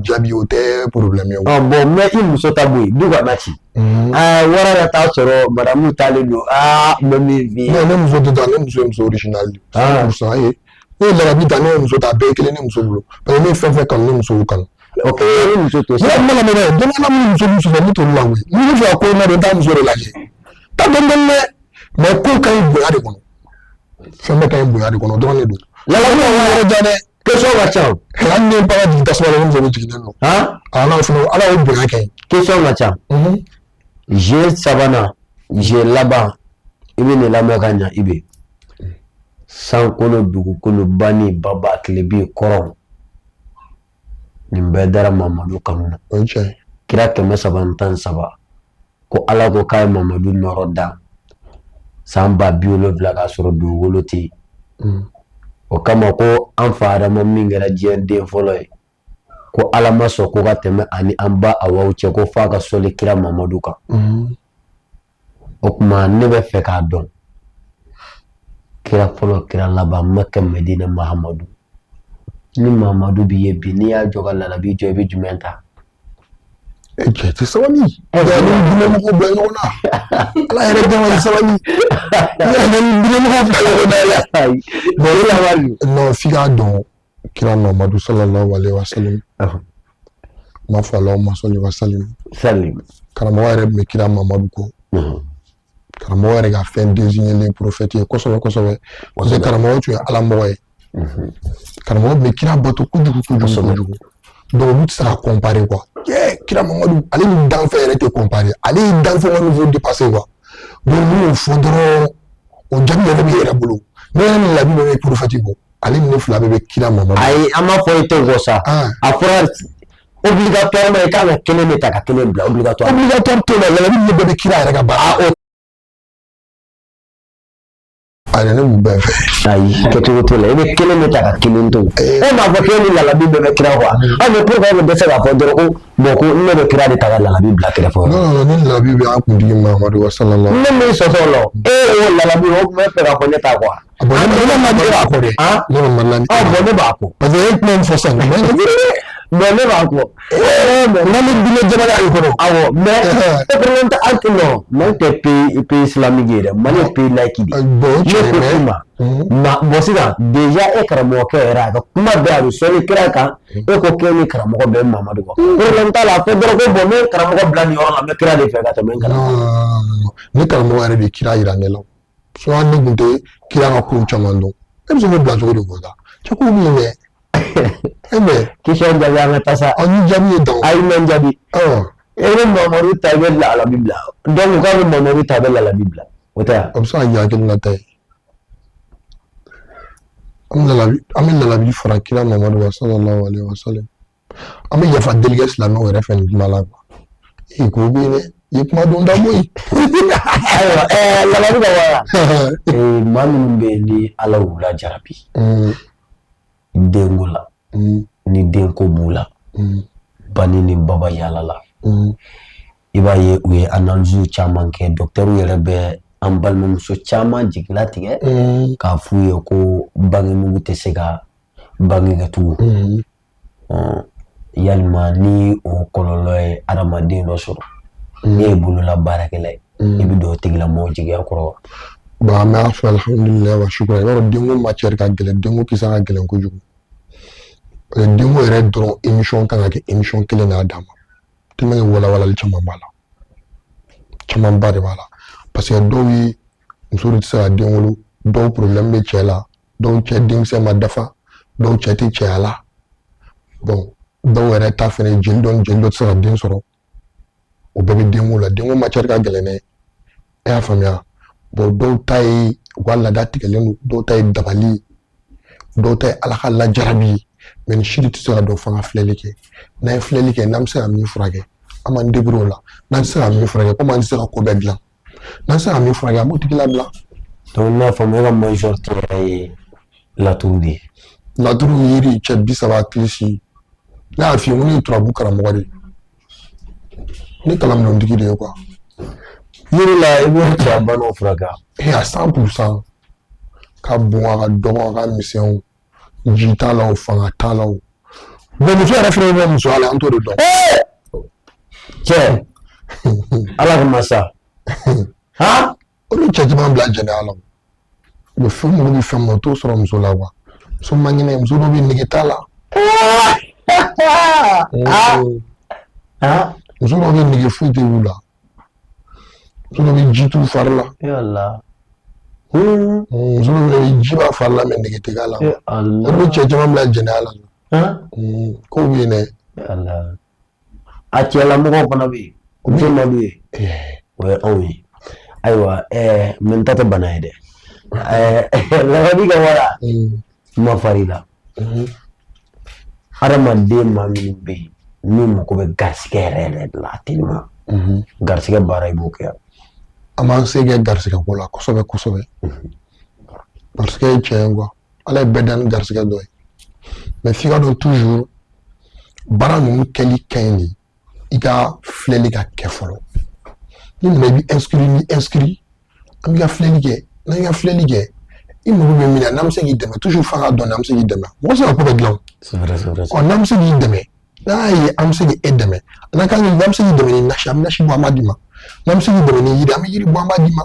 jaabi, o tɛ problème ye o. Ɔ bon, mais i muso ta bɔ yen, du kana ci. Aa, wara ka taa sɔrɔ madamu taalen don, aa, n bɛ min f'i ye. Non, ne muso tɛ taa, ne muso ye muso original de ye. 100%. Ye. Ne ye lalabi ta, ne ye muso ta, a bɛɛ ye kelen ne muso bolo. Parce que ne ye fɛn fɛn kanu, ne muso y'o kanu. Ok, i muso to. Ne ka kuma lamɛn dɛ, don dɔ la minnu muso muso fɛ, ne t'olu la koyi. Ni ne fɛ ka ko in ladon, n t'a muso de lajɛ. Taa dɔɔni dɔɔni dɛ. Mais ko ka ɲi bonya de kɔnɔ. Fɛn bɛɛ ka ɲi bonya de kɔnɔ, o dɔrɔn de don. Lalabi ka yɔrɔ jan dɛ. Question ka ca o. Hali ni baga jigin tasuma la, ne muso bɛ jigin ne nɔ. Han? Ala fana, Ala y'o bonya kɛ. Question ka ca. Jeu sabanan, jeu laban, i bɛ nin lamɛn ka ɲa. I bɛ sankolo, dugukolo, bani, baba, tilebin, kɔrɔn, nin bɛɛ dara Mamadu kanu na. O ye tiɲɛ ye. Kira 313 ko Ala ko k'a ye Mamadu nɔrɔ dan san 70,000 k'a sɔrɔ dugukolo tɛ yen. O kama ko an fa Adama min kɛra diɲɛ den fɔlɔ ye, ko Ala ma sɔn ko ka tɛmɛ ani an ba Awaw cɛ, ko f'a ka sɔli kira Mamadu kan. O tuma ne bɛ fɛ k'a dɔn, kira fɔlɔ, kira laban, Makɛ, Medina, Mahamadu, ni Mahamadu b'i ye bi, n'i y'a jɔ ka lalabi jɔ, i bɛ jumɛn ta? E cɛ tɛ sabali. E ni diinɛ mɔgɔw bila ɲɔgɔn na. Ala yɛrɛ kama, i sabali. I yɛrɛ ni diinɛ mɔgɔw bila ɲɔgɔn na yɛrɛ. Ayi, bon, i laban. Non, f'i k'a dɔn, kira Mamadu sallallahu alaihi wa sallam, n b'a fɔ Allahumma salli wa sallim. Salim. Karamɔgɔ yɛrɛ tun bɛ kira Mamadu kɔ. Karamɔgɔ yɛrɛ ka fɛn désigné prophète ye kosɛbɛ kosɛbɛ, parce que karamɔgɔ tun ye Ala mɔgɔ ye. Karamɔgɔ tun bɛ kira bato kojugu kojugu kojugu. Donc olu tɛ se ka comparer quoi. Kira Mamadu, ale ni danfɛn yɛrɛ tɛ comparer. Ale ye danfɛn ka niveau dépassé quoi. Donc n'u y'o fɔ dɔrɔn, o jaabi yɛrɛ b'i yɛrɛ bolo. Ne yɛrɛ ni Labi bɛɛ bɛ prophète kɔ. Ale ni ne fila bɛɛ bɛ kira Mamadu. Ayi, an b'a fɔ i tɛ kɔ sa. A fɔra obligatoirement i kan ka kelen de ta ka kelen bila, obligatoire. Obligatoire t'o la. Lalabi ni ne bɛɛ bɛ kira yɛrɛ ka baara. Ah, o Ayi, ne b'u bɛɛ fɛ. Ayi, kɛcogo t'o la. I bɛ kelen de ta ka kelen to. E m'a fɔ k'e ni lalabi bɛɛ bɛ kira kɔ. Ah, mais pourquoi e bɛ dɛsɛ k'a fɔ dɔrɔn ko bon, ko ne bɛ kira de ta ka lalabi bila kɛrɛfɛ? Non, non, non, ni Lalabi bɛ an kuntigi Mamadu wa sallallahu. Ne min sɔsɔ o la, e o lalabi, o tun bɛ fɛ k'a fɔ ne ta quoi. Bon, ne ma ne b'a kɔ dɛ. Ne ma la. Ah bon, ne b'a kɔ. Parce que e ye kuma min fɔ sisan. Bon, ne b'a kɔ. N'an bɛ diinɛ jamana de kɔnɔ. Awɔ, mais e problème tɛ an non, Mali tɛ pays islamique ye dɛ, Mali ye pays laïque de ye. Bon, o Ne tiɲɛ ko mais. i ma. Ma bon, sisan déjà e karamɔgɔkɛ yɛrɛ, a ka kuma bɛɛ a bɛ sɔli kira kan. E ko k'e ni karamɔgɔ bɛɛ Mamadu kɔ. Problème t'a la, a fɔ dɔrɔn ko bon, n bɛ karamɔgɔ bila nin yɔrɔ la, n bɛ kira de fɛ ka tɛmɛ n Non, karamɔgɔ. non, non, ne karamɔgɔ yɛrɛ de ye kira yira ne la. Souvent ne tun tɛ kira ka kow caman dɔn. E bɛ se k'o bila cogo di k'o ta? Cɛ, kow bɛ yen dɛ. E mɛ. Question jaabi, an ka taa sa. Aw ni jaabi ye dan. Ayi, mɛ n jaabi. E bɛ Mamadu ta, i bɛ lalabi bila. Donc k'a bɛ Mamadu ta, a bɛ lalabi bila. O tɛ wa? O bɛ se ka kɛ hakilinata ye. An bɛ lalabi fara kira Mamadu kan sallallahu alaihi wa sallam. An bɛ yafa deli kɛ silamɛw yɛrɛ fɛ nin kuma la quoi. Ee, ko bɛ yen dɛ. I ye kuma don da bɔ yen. Ayiwa, lalabi ka wara. Maa minnu bɛ yen ni Ala y'u lajarabi denko la, ni denko b'u la, bani ni baba yaala la, i b'a ye u ye analyse caman kɛ, docteur yɛrɛ bɛ an balimamuso caman jigila tigɛ k'a f'u ye ko bangemugu tɛ se ka bange kɛ tugun. Yalima ni o kɔlɔlɔ ye adamaden dɔ sɔrɔ, ne ye bolola baarakɛla ye, i bɛ don o tigilamɔgɔ jigiya kɔrɔ wa? Bon, an b'a fɔ alhamdulilayi wa shukran. I b'a dɔn, denko matière ka gɛlɛn, denko kisa ka gɛlɛn kojugu. Denko yɛrɛ dɔrɔn, émission kan ka kɛ émission kelen n'a dan ma. Tellement que walawalali caman b'a la. Camanba de b'a la. Parce que dɔw ye muso de tɛ se ka den wolo, dɔw problème bɛ cɛ la, dɔw cɛ denkisɛ ma dafa, dɔw cɛ tɛ cɛya la. Bon, dɔw yɛrɛ ta fɛnɛ jeli dɔ ni jeli dɔ tɛ se ka den sɔrɔ. O bɛɛ bɛ denko la. Denko matière ka gɛlɛn dɛ. E y'a faamuya? Bon, dɔw ta ye u ka laada tigɛlen don, dɔw ta ye dabali ye, dɔw ta ye Ala ka lajarabi ye. Mais nin si de tɛ se ka dɔn f'an ka filɛli kɛ. N'an ye filɛli kɛ, n'an bɛ se ka min furakɛ, an b'an débrouiller o la. N'an tɛ se ka min furakɛ, komi an tɛ se ka ko bɛɛ dilan, n'an tɛ se ka min furakɛ, an b'o tigi labila. Donc n'a faamu, e ka majorité yɛrɛ ye laturu de ye. Laturu, yiri, cɛ 30 kilisi. Ne y'a f'i ye, n ko ne ye turabu karamɔgɔ de ye. Ne kalanbulontigi de ye quoi. Yiri la, i b'o cɛya banaw furakɛ? Et à 100%, ka bon, a ka dɔgɔ, a ka misɛn, o ji t'a la, o fanga t'a la, o. Bon, muso yɛrɛ fɛnɛ bɛ musoya la, an t'o de dɔn. Cɛ, Ala kama sa. Han? O de cɛ caman bila jɛnɛya la. U bɛ fɛn, mago bɛ fɛn min na, u t'o sɔrɔ muso la quoi. Muso man kɛnɛ, muso dɔw bɛ nege t'a la. Muso dɔw bɛ nege foyi tɛ w'u la. Muso dɔw bɛ ji t'u fari la. Yala. Muso dɔw bɛ ji b'a fari la, mais nege tɛ k'a la. O de bɛ cɛ caman bila jɛnɛya la. Kow bɛ yen dɛ. Ala. A cɛlamɔgɔw fana bɛ yen. O bɛ man d'u ye. O ye anw ye. Ayiwa, mɛ n ta tɛ bana ye dɛ. Lalabi ka wara ma fari la. Hadamaden maa minnu bɛ yen n'u mako bɛ garisigɛ yɛrɛ yɛrɛ de la a telima, garisigɛ baara i b'o kɛ? An b'an se kɛ garisigɛ ko la kosɛbɛ kosɛbɛ. Garisigɛ ye tiɲɛ ye quoi, Ala ye bɛɛ dan ni garisigɛ dɔ ye, mais f'i ka dɔn toujours baara ninnu kɛli ka ɲi de, i ka filɛli ka kɛ fɔlɔ. Ni nana, i bɛ inscrit, ni inscrit, an b'i ka filɛli kɛ. N'an y'i ka filɛli kɛ, i mago bɛ min na, n'an bɛ se k'i dɛmɛ, toujours f'an k'a dɔn n'an bɛ se k'i dɛmɛ. Mɔgɔ tɛ se ka ko bɛɛ dilan. Ɔ, n'an bɛ se k'i dɛmɛ, n'a y'a ye an bɛ se k'e dɛmɛ, n'an kan, n'an bɛ se k'i dɛmɛ ni nasi, an bɛ nasi bɔ, an b'a d'i ma. N'an bɛ se k'i dɛmɛ ni yiri, an bɛ yiri bɔ, an b'a d'i ma.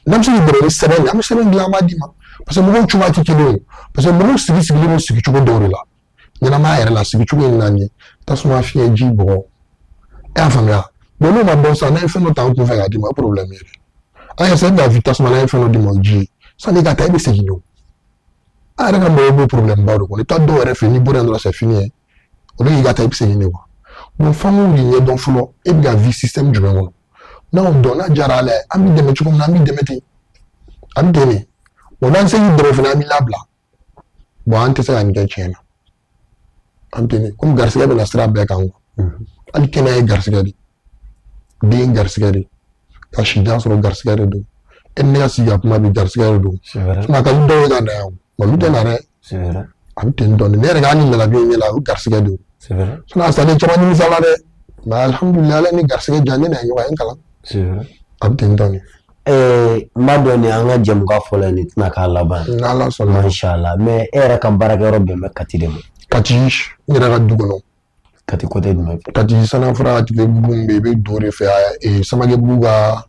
N'an bɛ se k'i dɛmɛ ni sɛbɛn ye, an bɛ sɛbɛn dilan, an b'a d'i ma. Parce que mɔgɔw cogoya tɛ kelen ye, parce que mɔgɔw sigi sigilen don sigicogo dɔw de la ɲɛnamaya yɛrɛ la. Sigicogo ye naani ye: tasuma, fiɲɛ, ji, bɔgɔ. E y'a faamuya? Bon, n'o ma dɔn sisan, n'an ye fɛn dɔ ta an kun fɛ k'a d'i ma, o problème ye dɛ. An yɛrɛ sisan, e bɛ ka tasuma, n'an ye fɛn dɔ d'i ma, o ye ji ye. Sanni i ka taa, e bɛ segin de o. An yɛrɛ ka mɔgɔw b'o problème baw de kɔnɔ. I bɛ taa dɔw yɛrɛ fɛ yen, n'i bɔra yen dɔrɔn, c'est fini ye. Olu y'i ka taa, i bɛ segin de quoi. Bon, f'an k'o de ɲɛdɔn fɔlɔ, e bɛ ka vie système jumɛn kɔnɔ. N'an y'o dɔn, n'a diyara Ala ye, an b'i dɛmɛ cogo min na, an b'i dɛmɛ ten, a bɛ ten de. Bon, n'an se k'i dɛmɛ fana, an b'i labila. Bon, an tɛ se ka nin kɛ tiɲɛ na, an tɛ ne komi garisigɛ bɛ na sira bɛɛ kan quoi. Hali kɛnɛya ye garisigɛ de, den garisigɛ de, ka sijan sɔrɔ garisigɛ de don. E ni ne ka sigi ka kuma bi, garisigɛ de don. A ka di dɔw ye ka na yan, olu tɛ na dɛ. A bɛ ten dɔɔnin. Ne yɛrɛ ka hali lalabi ɲɛ la, o garisigɛ de don. A salen caman nimisa la dɛ, mais alhamdulilayi, Ala ni garisigɛ diya ne n'a ɲɔgɔn ye n kalan. A bɛ ten dɔɔnin. N b'a dɔn nin an ka jɛmukan fɔlɔ ye, nin tɛna k'a laban ye. N'Ala sɔnna. Inshallah. Mais e yɛrɛ ka baarakɛyɔrɔ bɛn bɛ Kati de ma? Kati, n yɛrɛ ka du kɔnɔ. Kati côté jumɛn fɛ? Kati Sanafara, ATT bugu min bɛ yen, i bɛ don o de fɛ. Samakɛbugu ka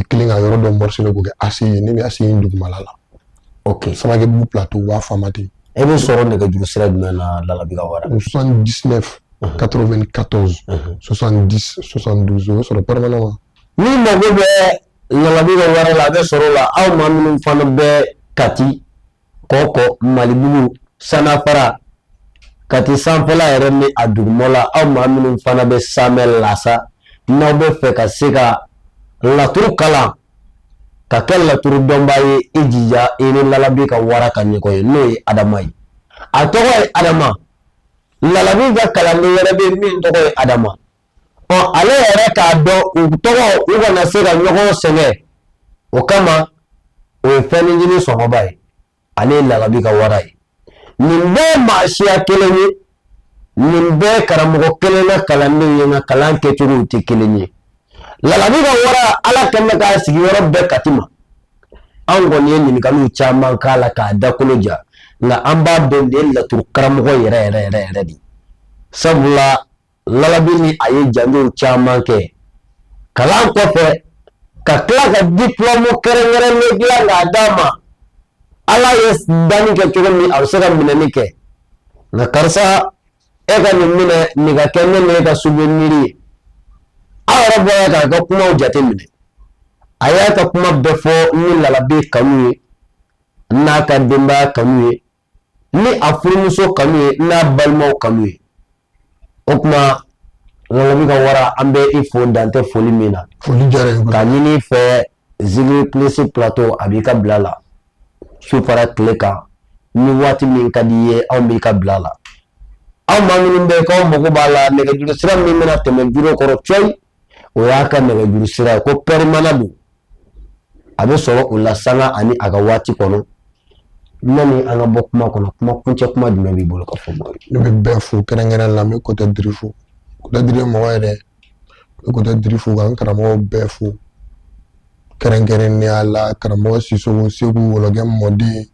kelen ka yɔrɔ dɔ morcelé k'o kɛ ACI ye, ne bɛ ACI in dugumala la. Samakɛbugu plateau, u b'a fɔ a ma ten. E bɛ sɔrɔ nɛgɛjuru sira jumɛn na, Lalabi ka wara? 79 94 70 72, o bɛ sɔrɔ permanent. Ni mago bɛ Lalabi ka wara la, a bɛ sɔrɔ o la. Aw maa minnu fana bɛ Kati, Kɔkɔ, Malibugu, Sanafara, Kati sanfɛla yɛrɛ ni a dugumɔ aw maa minnu fana bɛ Samɛ Lasa, n'aw bɛ fɛ ka se ka laturu kalan ka kɛ laturu dɔnbaa ye, i jija i ni Lalabi ka wara ka ɲɔgɔn ye, n'o ye Adama ye. A tɔgɔ ye Adama. Lalabi ka kalanden wɛrɛ bɛ yen min tɔgɔ ye Adama. Ɔ, ale yɛrɛ k'a dɔn u tɔgɔ, u kana se ka ɲɔgɔn sɛgɛn, o kama o ye fɛn ɲini sɔngɔba ye. Ale ye Lalabi ka wara ye. Nin bɛɛ maa siya kelen ye, nin bɛɛ karamɔgɔ kelen na kalanden ye, nka kalan kɛcogow tɛ kelen ye. Lalabi ka wara, Ala kɛn bɛ k'a sigiyɔrɔ bɛɛ Kati ma. Anw kɔni ye ɲininkaliw caman k'a la k'a dakolo ja, nka an b'a dɔn nin ye laturu karamɔgɔ yɛrɛ yɛrɛ yɛrɛ yɛrɛ de, sabula Lalabi ni a ye janjow caman kɛ kalan kɔfɛ, ka tila ka diplôme kɛrɛnkɛrɛnnen dilan k'a d'a ma. Ala ye danni kɛ cogo min, a bɛ se ka minɛni kɛ. Nka karisa, e ka nin minɛ, nin ka kɛ ne ni e ka souvenir ye. Aw yɛrɛ bɔra k'a ka kumaw jate minɛ, a y'a ka kuma bɛɛ fɔ ni Lalabi kanu ye, n'a ka denbaya kanu ye, ni a furumuso kanu ye, n'a balimaw kanu ye. O tuma, Lalabi ka wara, an bɛ i fo dan tɛ foli min na. Foli diyara n ye. K'a ɲini i fɛ, Zikiri Plus Plateau, a b'i ka bila la su fara tile kan. Ni waati min ka di i ye, anw b'i ka bila la. Aw maa minnu bɛ yen k'aw mago b'a la, nɛgɛjuru sira min bɛna tɛmɛ juru kɔrɔ cɔyi, o y'a ka nɛgɛjuru sira ye ko permanent don. A bɛ sɔrɔ o la sanga ani a ka waati kɔnɔ. Yanni an ka bɔ kuma kɔnɔ, kuma kuncɛ kuma jumɛn b'i bolo ka fɔ mɔgɔw ye? Ne bɛ bɛɛ fo, kɛrɛnkɛrɛn la n bɛ Kɔtɛ Diri fo. Kɔtɛ Diri ye mɔgɔ yɛrɛ, n bɛ Kɔtɛ Diri fo, ka n karamɔgɔw bɛɛ fo, kɛrɛnkɛrɛnnenya la karamɔgɔ Sisoko, Segu Wɔlɔkɛ mɔden,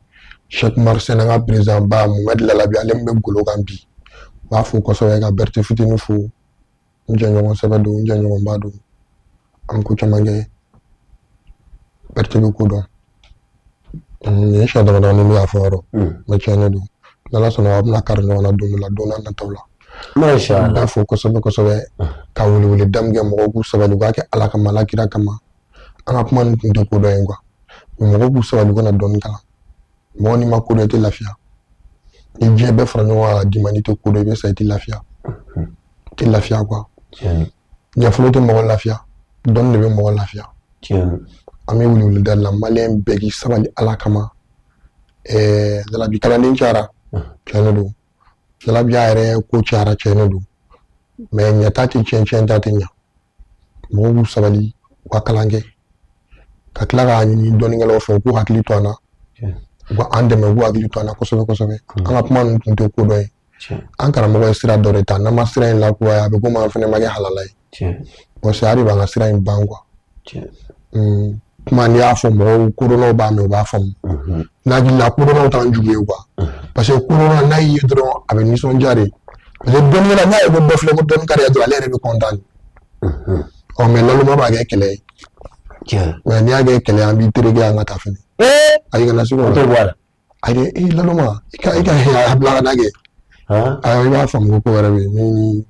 Cheikh Marcel, an ka président ba Mohamed Lalabi, ale min bɛ golo kan bi, n b'a fo kosɛbɛ. Ka Berete Fitini fo, n jɛɲɔgɔn sɛbɛ don, n jɛɲɔgɔnba don, an ko caman kɛ. Berete bɛ ko dɔn. Nin ye siɲɛ damadamanin bɛ k'a fɔ yɔrɔ, mais tiɲɛ de don. N'Ala sɔnna, a bɛna kari ɲɔgɔn na don dɔ la, don n'a nataw la. Masha N b'a fo kosɛbɛ kosɛbɛ, ka welewele da min kɛ, mɔgɔw k'u sabali, u k'a kɛ Ala kama, Ala kira kama. An ka kuma nin kun tɛ ko dɔ ye quoi, mɔgɔw k'u sabali, u kana dɔɔnin kalan. Mɔgɔ n'i ma ko dɔn, i tɛ lafiya. Ni diɲɛ bɛɛ fara ɲɔgɔn kan ka d'i ma, n'i tɛ ko dɔn, i bɛ sa, i tɛ lafiya, i tɛ lafiya quoi. Nafolo tɛ mɔgɔ lafiya. Dɔnni de bɛ mɔgɔ lafiya. An bɛ weleweleda la, maliyɛn bɛɛ k'i sabali Ala kama. Lalabi kalanden cayara, tiɲɛ de don. Lalabiya yɛrɛ ko cayara, tiɲɛ de don. Mais ɲɛta tɛ tiɲɛ, tiɲɛ ta tɛ ɲa. Mɔgɔw k'u sabali, u ka kalan kɛ, ka tila k'a ɲini dɔnnikɛlaw fɛ u k'u hakili to an na, u ka an dɛmɛ, u k'u hakili to an na kosɛbɛ kosɛbɛ. An ka kuma ninnu tun tɛ ko dɔ ye. An karamɔgɔ ye sira dɔ de ta, n'an ma sira in lakuraya, a bɛ komi an fana ma kɛ halala ye. Bon, saya de b'an ka sira in ban quoi. Kuma n'i y'a fɔ mɔgɔw, kodɔnnaw b'a mɛn, u b'a faamu. N'a hakili la, kodɔnnaw t'an jugu ye quoi, parce que kodɔnna n'a y'i ye dɔrɔn, a bɛ nisɔndiya de, parce que dɔnnikɛla n'a ye ko dɔ filɛ ko dɔnni ka di ye dɔrɔn, ale yɛrɛ bɛ content. Ɔ mais naloma b'a kɛ kɛlɛ ye. Mais n'i y'a kɛ kɛlɛ ye, an b'i tereke, an ka taa fɛnɛ. Ayi, kana se k'o la. Ayi, ee laloma, i ka a bila ka na kɛ. Ayi, i b'a faamu ko ko wɛrɛ bɛ yen min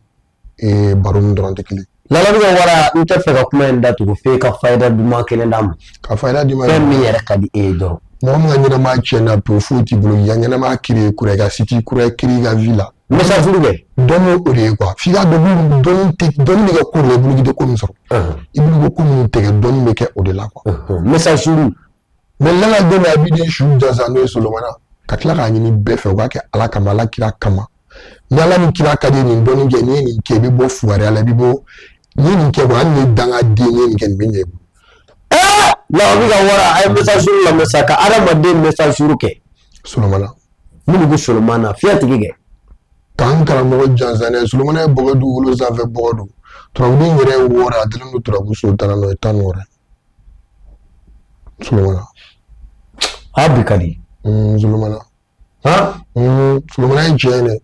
ni baro nin dɔrɔn tɛ kelen. Lalabi ka wara, n tɛ fɛ ka kuma in datugu f'e ka fayida duman kelen d'a ma. Ka fayida d'i ma. Fɛn min yɛrɛ ka di e ye dɔrɔn. Mɔgɔ min ka ɲɛnamaya tiɲɛna pewu, foyi t'i bolo, k'i ka ɲɛnamaya créer kura, i ka site kura créer i ka vie la. Message kɛ. Dɔnni o de ye quoi. F'i k'a dɔn ko dɔnni tɛ, dɔnni bɛ kɛ ko de la, i bolo k'i tɛ ko min sɔrɔ. I bolo ko minnu tɛ kɛ, dɔnni bɛ kɛ o de la quoi. Message. Mais lala don min a b'i den su jansa, n'o ye Solomana, ka tila k'a ɲini bɛɛ fɛ u k'a kɛ Ala kama, Ala kira kama. Ni Ala ni kira ka di, nin dɔnni kɛ, n'i ye nin kɛ, i bɛ bɔ fugariya la, i bɛ bɔ. N'i ye nin kɛ quoi, hali ni dangaden, n'i ye nin kɛ, nin bɛ ɲɛ i bolo. Lalabi ka wara, a ye message lamɛn sa, ka adamaden message kɛ. Solomana. Minnu ko Solomana, fiɲɛ tigi kɛ. K'an karamɔgɔ jansan, Solomana ye bɔgɔ dugukolo sanfɛ, bɔgɔ don. Turabuden yɛrɛ ye 6, a dalen don turabu so tan na, o ye 16 ye. Solomana. A bi ka di. Solomana. Solomana ye tiɲɛ ye dɛ.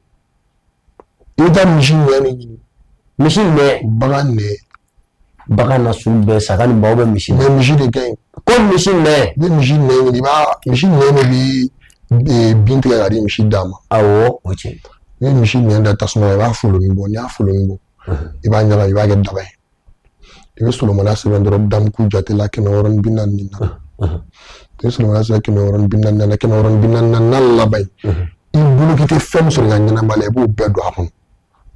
I bɛ taa misi nɛ de ɲini. Misi nɛ. Bagan nɛ. Bagan na sugu bɛɛ, saga ni baw bɛ misi. Mais misi de ka ɲi. Ko misi nɛ. I bɛ misi nɛ ɲini, i b'a misi nɛ de bɛ bin tigɛ ka di misi d'a ma. Awɔ, o tiɲɛ. I bɛ misi nɛ da tasuma la, i b'a foloni bɔ, n'i y'a foloni bɔ, i b'a ɲagami, i b'a kɛ daba ye. I bɛ Solomana sɛbɛn dɔrɔn damuku jate la, 644. I bɛ Solomana sɛbɛn 644, 644 laban ye. I bolo k'i tɛ fɛn min sɔrɔ i ka ɲɛnamaya la, i b'o bɛɛ don a kɔnɔ.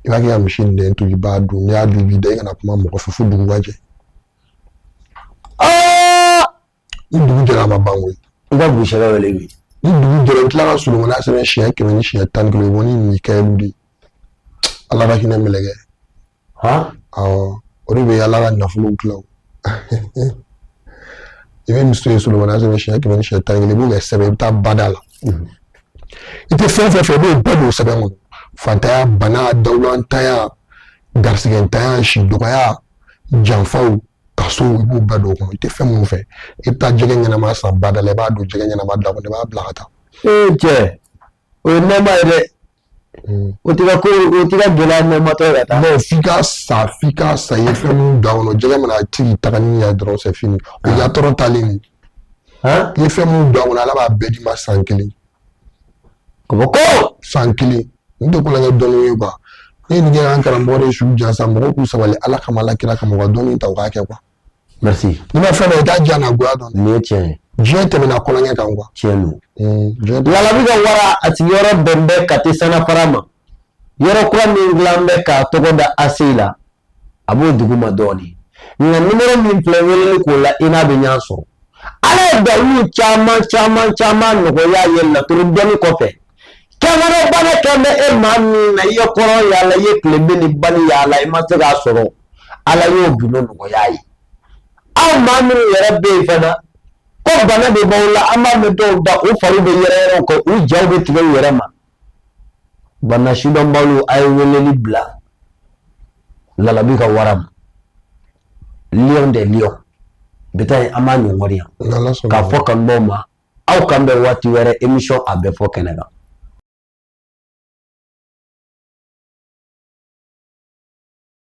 I b'a kɛ ka misi nɛn tobi, i b'a dun. N'i y'a dun, i b'i da, i kana kuma mɔgɔ fɛ fo dugu ka jɛ. Ni dugu jɛra, a ma ban koyi. I ka gusɛbɛ wele bi. Ni dugu jɛra, i bɛ tila ka Solomana sɛbɛn siɲɛ 100 ni siɲɛ 11, i bɔ ni Mikaɛlu de ye. Ala ka hinɛ mɛlɛkɛ. Awɔ, o de bɛ Ala ka nafolow tila o. I bɛ misi ye Solomana sɛbɛn siɲɛ 100 ni siɲɛ 11, i b'o kɛ sɛbɛn, i bɛ taa bada la. I tɛ fɛn fɛn fɛ, i b'o bɛɛ don sɛbɛn kɔnɔ. Fantanya, bana, dawulantanya, garisigɛntanya, si dɔgɔya, janfaw, kaso, i b'o bɛɛ don o kɔnɔ. I tɛ fɛn minnu fɛ, i bɛ taa jɛgɛ ɲɛnama san bada la, i b'a don jɛgɛ ɲɛnama da kɔnɔ, i b'a bila ka taa. Ee cɛ, o ye nɛɛma ye dɛ. O t'i ka ko, o t'i ka gɛlɛya nɛɛmatɔ ye ka taa. Non, f'i ka sa, f'i ka sa. I ye fɛn minnu don a kɔnɔ, jɛgɛ mana ci k'i taga ni ɲɛ dɔrɔn, c'est fini. O y'a tɔɔrɔ taalen de. I ye fɛn minnu don a kɔnɔ, Ala b'a bɛɛ d'i ma san kelen. Kabako. San kelen. N tɛ kulonkɛ dɔnni ye quoi. Ne ye nin kɛ, an karamɔgɔ de su jansa, mɔgɔw k'u sabali Ala kama, Ala kira kama, u ka dɔnni ta, u k'a kɛ quoi. Merci. N'i ma fɛn dɔ, i t'a diya n'a goya dɔn. Nin ye tiɲɛ ye. Diɲɛ tɛmɛna kulonkɛ kan quoi. Tiɲɛ don. Diɲɛ. Lalabi ka wara, a sigiyɔrɔ bɛn bɛ Kati Sanafara ma. Yɔrɔ kura min dilan bɛ k'a tɔgɔ da ACI la, a b'o dugu ma dɔɔnin. Nka nimoro min filɛ, weleli k'o la, i n'a bɛ ɲɔgɔn sɔrɔ. Ala ye dalilu caman caman caman nɔgɔya ye laturu dɔnni kɔfɛ. Kɛmɛ bana kɛmɛ e maa min na, i ye kɔrɔn yaala, i ye tilebin ni bani yaala, i ma se k'a sɔrɔ. Ala y'o gundo nɔgɔya ye. Aw maa minnu yɛrɛ bɛ yen fana ko bana de b'aw la, an b'a mɛn dɔw da, u fariw bɛ yɛrɛ yɛrɛ kɔ, u jaw bɛ tigɛ u yɛrɛ ma. Bana sidɔnbaliw, a ye weleli bila Lalabi ka wara ma. Lion des lions. Bi ta in, an b'a ɲɔngɔri yan. N'Ala sɔnna. K'a fɔ kanubaw ma, aw kan bɛn waati wɛrɛ, émission a bɛ fɔ kɛnɛ kan.